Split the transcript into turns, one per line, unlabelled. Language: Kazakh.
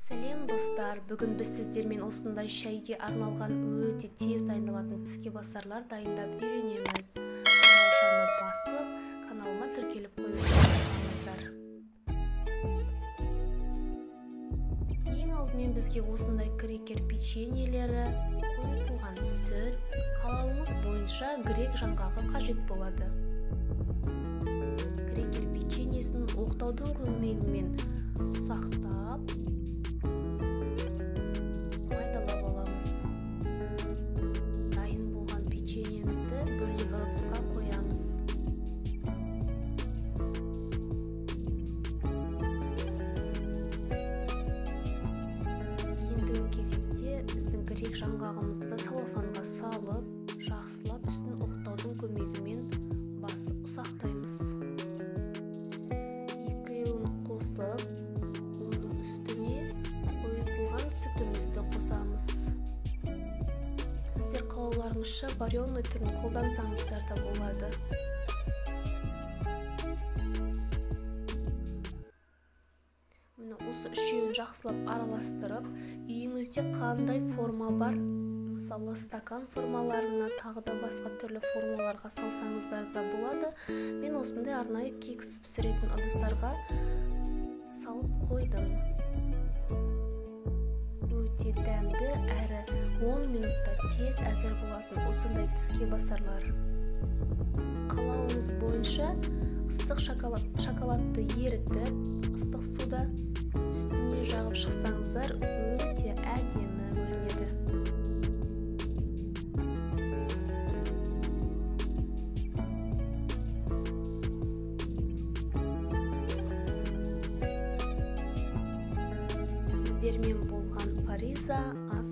Сәлем достар, бүгін біз сіздермен осындай шәйге арналған өте тез дайындалатын тіске басарлар дайындап үйренеміз. Қоңыраушаны басып, каналыма тіркеліп қоюды ұмытпаңыздар. Ең алдымен бізге осындай крекер печеньелері, қойытылған сүт, қалауыңыз бойынша грек жаңғағы қажет болады. Крекер печеньесін оқтаудың көмегімен ұсақтап майдалап аламыз. Дайын болған печеньемізді бөлек ыдысқа қоямыз. Ендігі кезекте біздің грек жаңғағымызды целлофанға салып, жақсылап үстін оқтаудың көмегімен басып ұсақтаймыз. Екеуін қосып, оның үстіне қойытылған сүтімізді қосамыз. Сіздер қалауларыңызша вареный түрін қолдансаңыздар да болады. Міне осы үшеуін жақсылап араластырып, үйіңізде қандай форма бар, мысалы стакан формаларына, тағы да басқа түрлі формаларға салсаңыздар да болады. Мен осындай арнайы кекс пісіретін ыдыстарға салып қойдым. Өте дәмді әрі 10 минутта тез әзір болатын осындай тіске басарлар. Қалауыңыз бойынша ыстық шоколадты ерітіп, ыстық суда үстіне жағып шықсаңыздар өте әдемі көрінеді. Сіздермен болған Фариза, ас